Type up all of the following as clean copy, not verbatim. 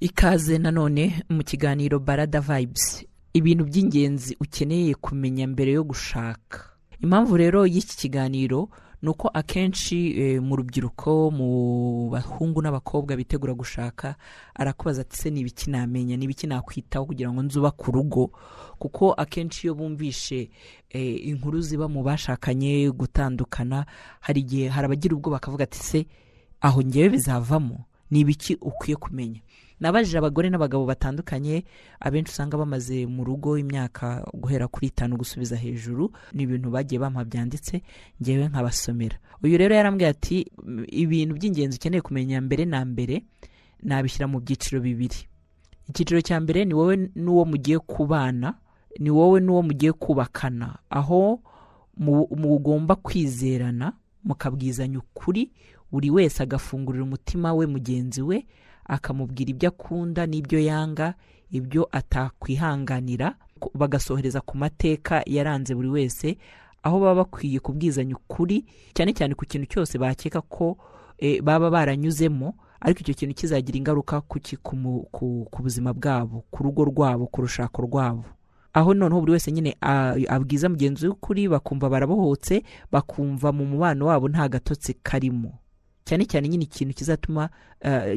Ikaze nanone mu kiganiro Barada Vibes. Ibintu by'ingenzi ukeneye kumenya mbere yo gushaka. Impamvu rero y'iki kiganiro ni uko akenshi mu rubyiruko, mu bahungu n'abakobwa bitegura gushaka, arakubaza ati: "Se ni ibiki namenya, ni ibiki nakwitaho kugira ngo nzubake urugo?" Kuko akenshi iyo bumvishe inkuru ziba mu bashakanye, gutandukana, hari igihe hari abagira ubwoba bakavuga ati: "Se aho ngewe bizavamo?" Ni ibiki ukwiye kumenya? Nabajije abagore n'abagabo batandukanye, abenshi usanga bamaze mu rugo imyaka guhera kuri 5 gusubiza hejuru. Ni ibintu bagiye bampa byanditse, ngewe nkabasomera. Uyu rero yarambwiye ati: "Ibintu by'ingenzi ukeneye kumenya mbere na mbere nabishyira mu byiciro bibiri. Icyiciro cya mbere ni wowe n'uwo mugiye kubana, ni wowe n'uwo mugiye kubakana, aho mugomba kwizerana, mukabwizanya ukuri, buri wese agafungurira umutima we mugenzi we, akamubwira ibyo akunda n'ibyo yanga, ibyo atakwihanganira, bagasohereza ku mateka yaranze buri wese, aho baba bakwiye kubwizanya ukuri cyane cyane ku kintu cyose bakeka ko baba baranyuzemo, ariko icyo kintu kizagira ingaruka ku buzima bwabo, ku rugo rwabo, ku rushako rwabo, aho noneho buri wese nyine abwiza mugenzi we ukuri, bakumva barabohotse, bakumva mu mubano wabo nta gatotsi karimo, cyane cyane nyine ikintu kizatuma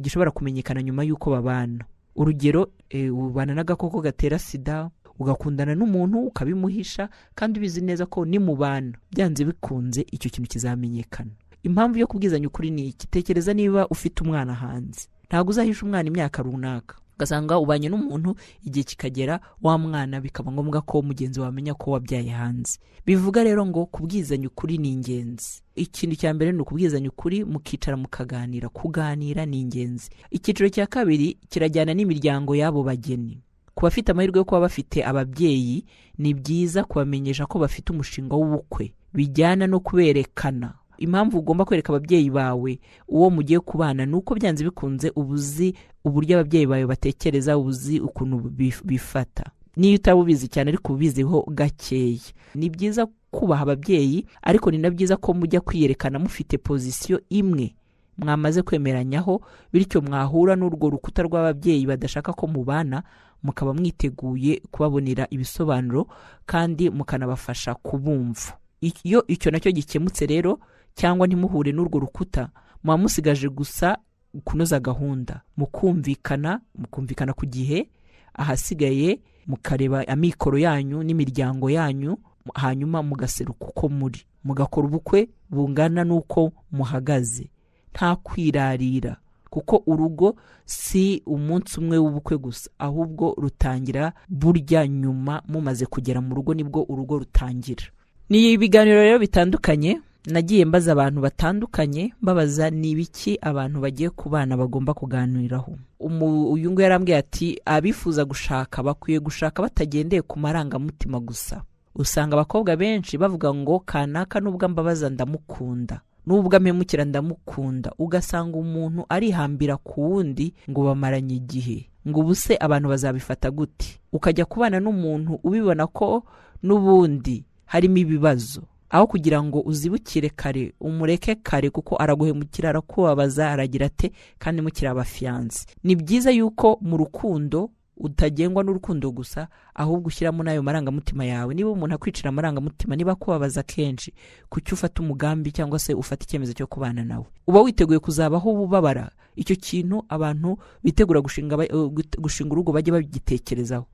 gishobora kumenyekana nyuma y'uko babana. Urugero, ubana n'agakoko gatera sida, ugakundana n'umuntu ukabimuhisha, kandi ubizi neza ko nimubana byanze bikunze icyo kintu kizamenyekana. Impamvu yo kubwizanya ukuri ni iki? Tekereza niba ufite umwana hanze, ntabwo uzahisha umwana imyaka runaka, ugasanga ubanye n'umuntu, igihe kikagera wa mwana bikaba ngombwa ko mugenzi wawe amenya ko wabyaye hanze. Bivuga rero ngo kubwizanya ukuri ni ingenzi. Ikintu cya mbere ni ukubwizanya ukuri, mukicara mukaganira. Kuganira ni ingenzi. Icyiciro cya kabiri kirajyana n'imiryango y'abo bageni. Ku bafite amahirwe yo kuba bafite ababyeyi, ni byiza kubamenyesha ko bafite umushinga w'ubukwe, bijyana no kuberekana. Impamvu ugomba kwereka ababyeyi bawe uwo mugiye kubana ni uko byanze bikunze uba uzi uburyo ababyeyi bawe batekereza, uba uzi ukuntu bifata. Niyo utaba ubizi cyane, ariko ubiziho gakeya. Ni byiza kubaha ababyeyi, ariko ni na byiza ko mujya kwiyerekana mufite position imwe mwamaze kwemeranyaho, bityo mwahura n'urwo rukuta rw'ababyeyi badashaka ko mubana, mukaba mwiteguye kubabonera ibisobanuro kandi mukanabafasha kubumva. Iyo icyo nacyo gikemutse rero, cyangwa ntimuhure n'urwo rukuta, muba musigaje gusa kunoza gahunda, mukumvikana, mukumvikana ku gihe, ahasigaye mukareba amikoro yanyu n'imiryango yanyu, hanyuma mugaseruka uko muri, mugakora ubukwe bungana n'uko muhagaze, nta kwirarira, kuko urugo si umunsi umwe w'ubukwe gusa, ahubwo rutangira burya nyuma mumaze kugera mu rugo, nibwo urugo rutangira. Ni ibiganiro rero bitandukanye nagiye mbaza abantu batandukanye, mbabaza ni ibiki abantu bagiye kubana bagomba kuganiraho. Uyu nguyu yarambwiye ati: "Abifuza gushaka bakwiye gushaka batagendeye ku marangamutima gusa. Usanga abakobwa benshi bavuga ngo kanaka nubwo ambabaza ndamukunda, nubwo ampemukira ndamukunda, ugasanga umuntu arihambira ku wundi ngo bamaranye igihe, ngo ubu se abantu bazabifata gute? Ukajya kubana n'umuntu ubibona ko n'ubundi harimo ibibazo, aho kugira ngo uzibukire kare, umureke kare, kuko araguhemukira, arakubabaza, aragira ate, kandi mukiri abafiancé." Ni byiza yuko mu rukundo utagengwa n'urukundo gusa, ahubwo ushyiramo n'ayo marangamutima yawe. Niba umuntu akwicira amarangamutima, niba akubabaza kenshi, kuki ufata umugambi cyangwa se ufata icyemezo cyo kubana nawe? Uba witeguye kuzabaho ububabara. Icyo kintu abantu bitegura gushinga urugo bajye babigitekerezaho.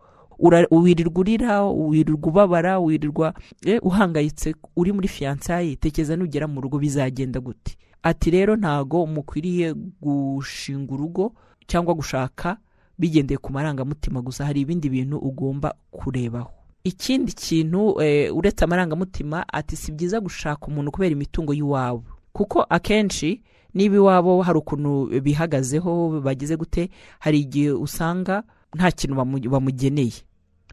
Wirirwa urira, wirirwa ubabara, wirirwa uhangayitse uri muri fiançailles, tekereza nugera mu rugo bizagenda gute? Ati rero ntago mukwiriye gushinga urugo cyangwa gushaka bigendeye ku marangamutima gusa, hari ibindi bintu ugomba kurebaho. Ikindi kintu uretse amarangamutima, ati si byiza gushaka umuntu kubera imitungo y'iwabo, kuko akenshi niba iwabo hari ukuntu bihagazeho, bagize gute, hari igihe usanga nta kintu bamugeneye,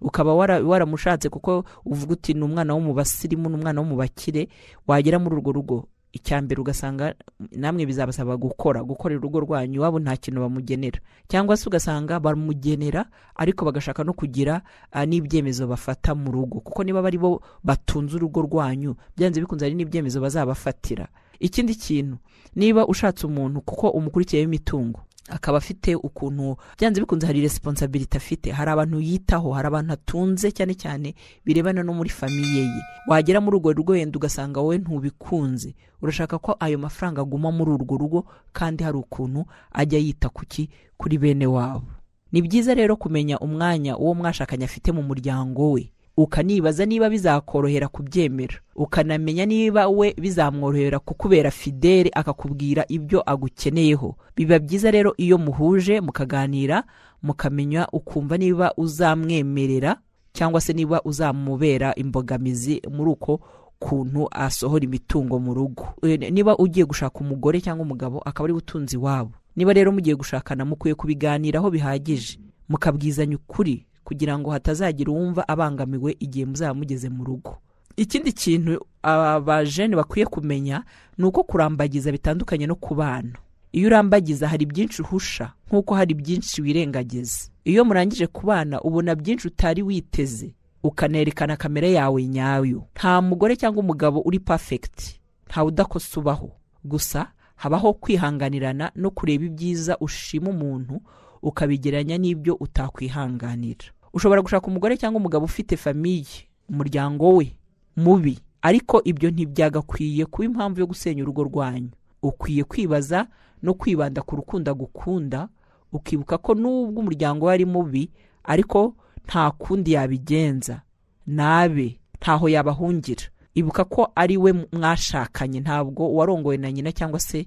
ukaba waramushatse kuko uvuga uti ni umwana wo mu basirimu, ni umwana wo mu bakire. Wagera muri urwo rugo, icya mbere ugasanga namwe bizabasaba gukorera urugo rwanyu, iwabo nta kintu bamugenera, cyangwa se ugasanga bamugenera ariko bagashaka no kugira n'ibyemezo bafata mu rugo, kuko niba bari bo batunze urugo rwanyu, byanze bikunze hari n'ibyemezo bazabafatira. Ikindi kintu, niba ushatse umuntu kuko umukurikiyeho imitungo, Akaba afite ukuntu byanze bikunze hari responsabilité afite, hari abantu yitaho, hari abantu atunze, cyane cyane birebana no muri famille ye. Wagera muri urwo rugo wenda ugasanga wowe ntubikunze, urashaka ko ayo mafaranga aguma muri urwo rugo, kandi hari ukuntu ajya yita kuki kuri bene wabo. Ni byiza rero kumenya umwanya uwo mwashakanye afite mu muryango we, ukanibaza niba bizakorohera kubyemera, ukanamenya niba we bizamworohera kukubera fidèle, akakubwira ibyo agukeneyeho. Biba byiza rero iyo muhuje mukaganira, mukamenya, ukumva niba uzamwemerera cyangwa se niba uzamubera imbogamizi muri uko kuntu asohora imitungo mu rugo. Niba ugiye gushaka umugore cyangwa umugabo akaba ari utunzi iwabo, niba rero mugiye gushakana mukwiye kubiganiraho bihagije, mukabwizanya ukuri, kugira ngo hatazagira uwumva abangamiwe igihe muzaba mugeze mu rugo. Ikindi kintu abajene bakwiye kumenya ni uko kurambagiza bitandukanye no kubana. Iyo urambagiza hari byinshi uhusha, nk'uko hari byinshi wirengagiza. Iyo murangije kubana ubona byinshi utari witeze, ukanerekana kamere yawe nyayo. Nta mugore cyangwa umugabo uri perfect, ntawe udakosa ubaho. Gusa habaho kwihanganirana no kureba ibyiza ushima umuntu ukabigereranya n'ibyo utakwihanganira. Ushobora gushaka umugore cyangwa umugabo ufite famille, umuryango we mubi, ariko ibyo ntibyagakwiye kuba impamvu yo gusenya urugo rwanyu. Ukwiye kwibaza no kwibanda ku rukundo agukunda, ukibuka ko nubwo umuryango we ari mubi ariko nta kundi yabigenza, nabe ntaho yabahungira. Ibuka ko ari we mwashakanye, ntabwo warongowe na nyina cyangwa se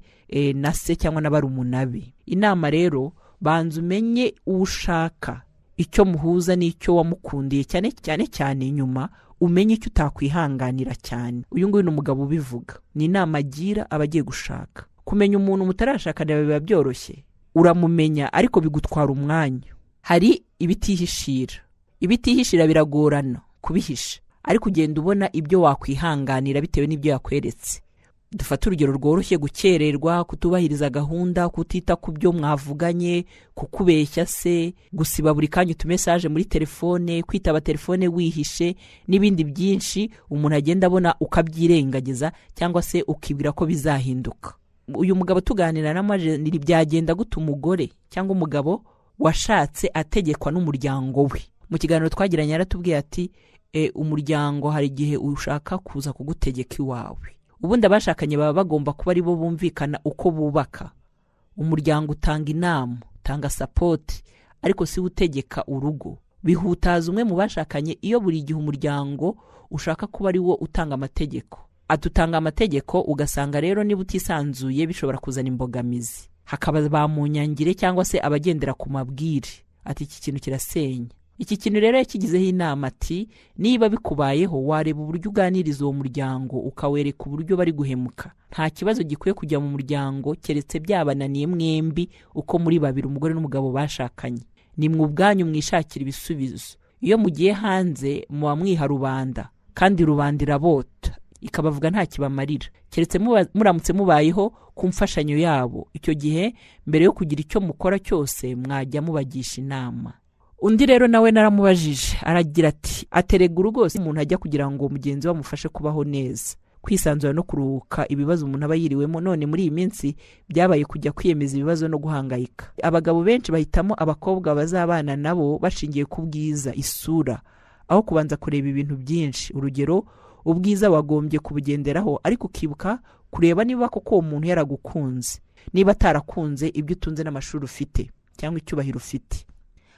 na se cyangwa na barumuna be. Inama rero, banza umenye uwo ushaka, icyo muhuza n'icyo wamukundiye, cyane cyane cyane nyuma umenye icyo utakwihanganira cyane. Uyu nguyu ni umugabo ubivuga, ni inama agira abagiye gushaka. Kumenya umuntu mutarashakana biba byoroshye, uramumenya ariko bigutwara umwanya. Hari ibitihishira, ibitihishira biragorana kubihisha, ariko ugenda ubona ibyo wakwihanganira bitewe n'ibyo yakweretse. Dufate urugero rworoshye: gukererwa, kutubahiriza gahunda, kutita ku byo mwavuganye, kukubeshya se, gusiba buri kanya utumessage muri telefone, kwitaba telefone wihishe, n'ibindi byinshi umuntu agenda abona ukabyirengagiza cyangwa se ukibwira ko bizahinduka. Uyu mugabo tuganira n'amajeri, byagenda gute umugore cyangwa umugabo washatse ategekwa n'umuryango we? Mu kiganiro twagiranye yaratubwiye ati umuryango hari igihe ushaka kuza kugutegeka iwawe. Ubundi abashakanye baba bagomba kuba ari bo bumvikana uko bubaka. Umuryango utanga inama, utanga support, ariko si we utegeka urugo. Bihutaza umwe mu bashakanye iyo buri gihe umuryango ushaka kuba ari wo utanga amategeko. Atutanga amategeko, ugasanga rero niba utisanzuye bishobora kuzana imbogamizi, hakaba ba munyangire cyangwa se abagendera ku mabwire. Ati iki kintu kirasenya. Iki kintu rero yakigizeho inama, ati niba bikubayeho wareba uburyo uganiriza uwo muryango, ukawereka uburyo bari guhemuka. Nta kibazo gikwiye kujya mu muryango keretse byabananiye mwembi uko muri babiri, umugore n'umugabo bashakanye. Ni mwe ubwanyu mwishakira ibisubizo. Iyo mugiye hanze muba mwiha rubanda, kandi rubanda irabota ikabavuga nta kibamarira, keretse muramutse mubayeho ku mfashanyo yabo. Icyo gihe mbere yo kugira icyo mukora cyose mwajya mubagisha inama. Undi rero nawe naramubajije, aragira ati aterega urugo umuntu ajya kugira ngo mugenzi we amufashe kubaho neza, kwisanzura no kuruhuka ibibazo umuntu aba yiriwemo. None muri iyi minsi byabaye kujya kwiyemeza ibibazo no guhangayika. Abagabo benshi bahitamo abakobwa bazabana nabo bashingiye ku bwiza, isura, aho kubanza kureba ibintu byinshi. Urugero, ubwiza wagombye kubugenderaho, ariko ukibuka kureba niba koko uwo muntu yaragukunze, niba atarakunze ibyo utunze n'amashuri ufite cyangwa icyubahiro ufite.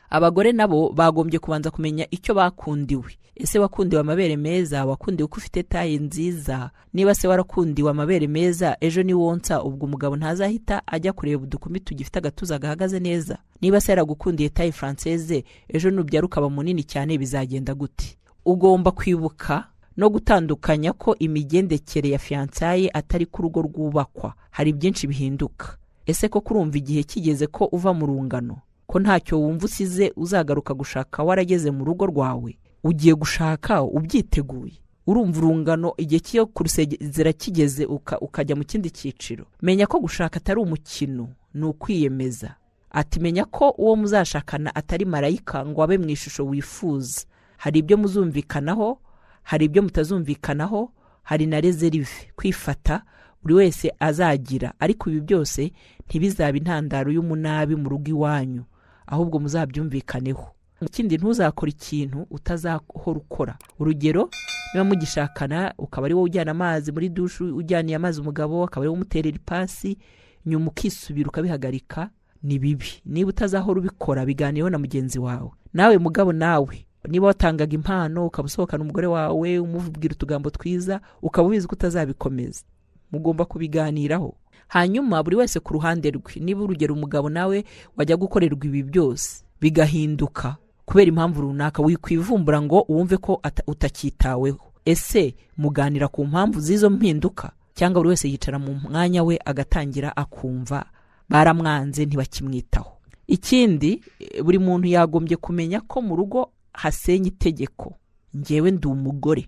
Abagore nabo bagombye kubanza kumenya icyo bakundiwe. Ese wakundiwe amabere meza? Wakundiwe ko ufite taille nziza? Niba se warakundiwe amabere meza, ejo ni wonsa ubwo umugabo ntazahita ajya kureba udukumi tugifite agatuza gahagaze neza? Niba se yaragukundiye taille française, ejo nubyara ukaba munini cyane bizagenda gute? Ugomba kwibuka no gutandukanya ko imigendekere ya fiançailles atari ku rugo rwubakwa, hari byinshi bihinduka. Ese ko kurumva igihe kigeze ko uva mu rungano, ko ntacyo wumva usize, uzagaruka gushaka warageze mu rugo rwawe? Ugiye gushaka ubyiteguye, urumva urungano igihe cyo kurusezera kigeze, ukajya mu kindi cyiciro. Menya ko gushaka atari umukino, ni ukwiyemeza. Ati menya ko uwo muzashakana atari marayika ngo abe mu ishusho wifuza. Hari ibyo muzumvikanaho, hari ibyo mutazumvikanaho, hari na réserve, kwifata. Buri wese azagira, ariko ibi byose ntibizabe intandaro y'umunabi mu rugo iwanyu, ahubwo muzabyumvikaneho. Ikindi, ntuzakore ikintu utazahora ukora. Urugero, niba mugishakana ukaba ari wowe ujyana amazi muri dushe, ujyaniye amazi umugabo, akaba ari wowe umuterera ipasi, nyuma ukisubira ukabihagarika, ni bibi. Niba utazahora ubikora, biganireho na mugenzi wawe. Nawe mugabo, nawe niba watangaga impano, ukaba usohokana umugore wawe, umubwira utugambo twiza, ukaba ubizi ko utazabikomeza, mugomba kubiganiraho. Hanyuma buri wese ku ruhande rwe, niba urugero umugabo nawe wajya gukorerwa ibi byose bigahinduka kubera impamvu runaka, wikwivumbura ngo wumve ko utacyitaweho. Ese muganira ku mpamvu z'izo mpinduka, cyangwa buri wese yicara mu mwanya we agatangira akumva baramwanze, ntibakimwitaho? Ikindi, buri muntu yagombye kumenya ko mu rugo hasenya itegeko. Ngewe ndi umugore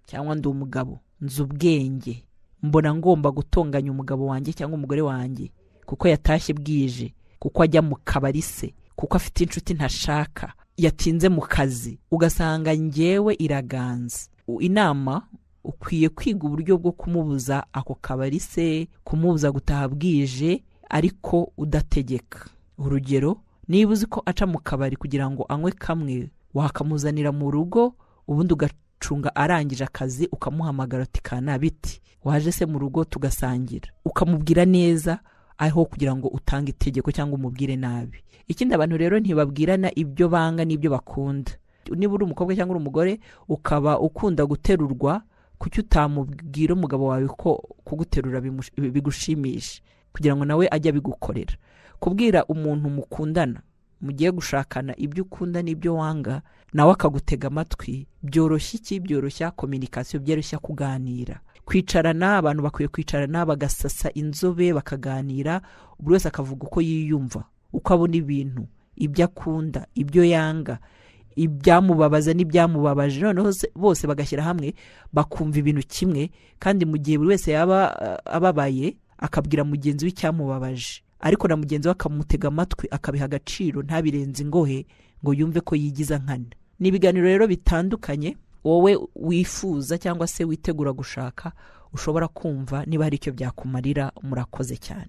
cyangwa ndi umugabo, nzi ubwenge, mbona ngomba gutonganya umugabo wanjye cyangwa umugore wanjye kuko yatashye bwije, kuko ajya mu kabari se, kuko afite inshuti ntashaka, yatinze mu kazi, ugasanga ngewe iraganza. Inama: ukwiye kwiga uburyo bwo kumubuza ako kabari se, kumubuza gutaha bwije, ariko udategeka. Urugero, niba uzi ko aca mu kabari kugira ngo anywe kamwe, wakamuzanira mu rugo, ubundi ugacunga arangije akazi ukamuhamagara uti: "Kana biti, waje se mu rugo tugasangira?" Ukamubwira neza aho kugira ngo utange itegeko cyangwa umubwire nabi. Ikindi, abantu rero ntibabwirana ibyo banga n'ibyo bakunda. Niba uri umukobwa cyangwa uri umugore ukaba ukunda guterurwa, kuki utamubwira umugabo wawe ko kuguterura bigushimisha, kugira ngo nawe ajye abigukorera? Kubwira umuntu mukundana, mugiye gushakana, ibyo ukunda n'ibyo wanga, nawe akagutega amatwi, byoroshya iki? Byoroshya communication, byoroshya kuganira. Kwicarana, abantu bakwiye kwicarana bagasasa inzobe, bakaganira, buri wese akavuga uko yiyumva, uko abona ibintu, ibyo akunda, ibyo yanga, ibyamubabaza n'ibyamubabaje. Noneho bose bagashyira hamwe bakumva ibintu kimwe. Kandi mu gihe buri wese yaba ababaye, akabwira mugenzi we icyamubabaje, ariko na mugenzi we akamutega amatwi, akabiha agaciro, ntabirenze ingohe ngo yumve ko yigiza nkana. Ni ibiganiro rero bitandukanye wowe wifuza cyangwa se witegura gushaka ushobora kumva niba hari icyo byakumarira. Murakoze cyane.